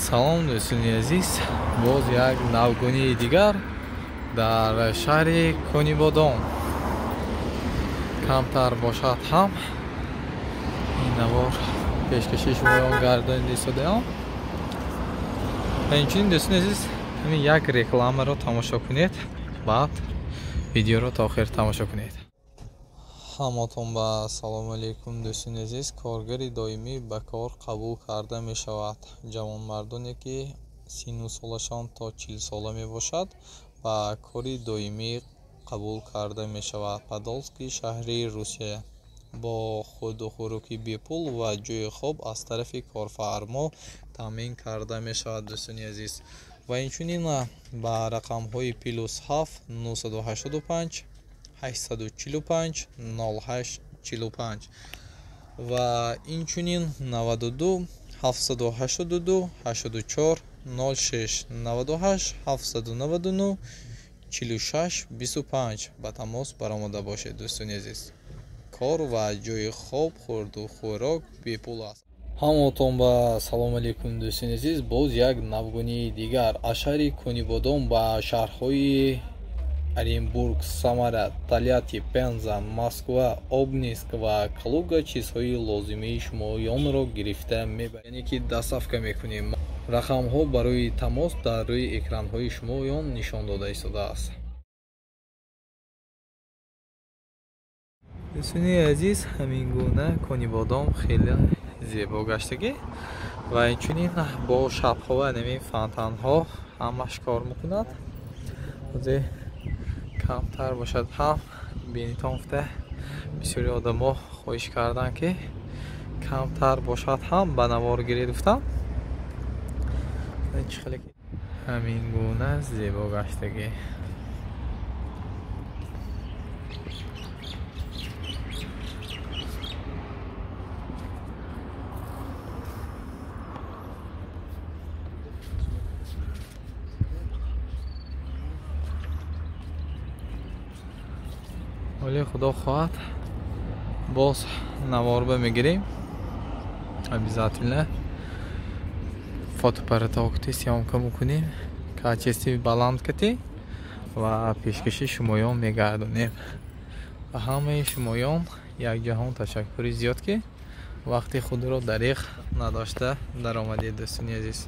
Салом дӯстони азиз, боз як навгонии дигар дар шаҳри Конибодом. Камтар бошад ҳам ин навор пешкаши шумоён гардонида истодаам. Ва инчунин дӯстони азиз, ҳамин як рекламаро тамошо кунед, баъд видеоро то охир тамошо кунед. Ҳаматон ба салому алейкум дӯстони азиз. Коргари доимӣ ба кор қабул карда мешавад. Ҷавонмардоне ки синну солашон то 40 сола мебошад, ба кори доимӣ қабул карда мешавад. Подолски шаҳри Русия бо хӯрду хӯроки бепул ва ҷойи хоб аз тарафи корфармо таъмин карда мешавад дӯстони азиз. Ва инчунин ба рақамҳои +7 985 845 08 45 ва инчунин 92 782 84 06 98 799 46 25 ба тамос баромада бошед дӯстони азиз. Кор ва ҷойи хоб, хӯрду хӯрок бепул аст. Ҳаматон ба салому алейкум дӯстони азиз. Боз як навгонии дигар аз шаҳри Конибодом ба шаҳрҳои Оренбург, Самара, Тольятти, Пенза, Москва, Обнинск ва Калуга чизҳои лозимии шумоёнро гирифта мебарем, яъне ки доставка мекунем. Рақамҳо барои тамос дар рӯи экранҳои шумоён нишон дода истодааст. Дӯстони азиз, ҳамин гуна Конибодом хеле зебо гаштагӣ ва инчунин бо шабҳо ва ҳамин фонтанҳо ҳамаш кор мекунад. Ҳозир камтар бошад ҳам бинитон гуфта бисёри одамо хоҳиш карданд, ки камтар бошад ҳам ба навор гиред гуфтам. Ҳамин гуна зебо гаштагӣ. Вале худо хоҳад боз наворба мегирем. Обязательно фотоаппаратокти съёмка мекунем, качестви баланд кати ва пешкаши шумоён мегардонем. Ба ҳамаи шумоён як ҷаҳон ташаккури зиёд, ки вақти худро дариғ надошта даромадед дӯстони азиз.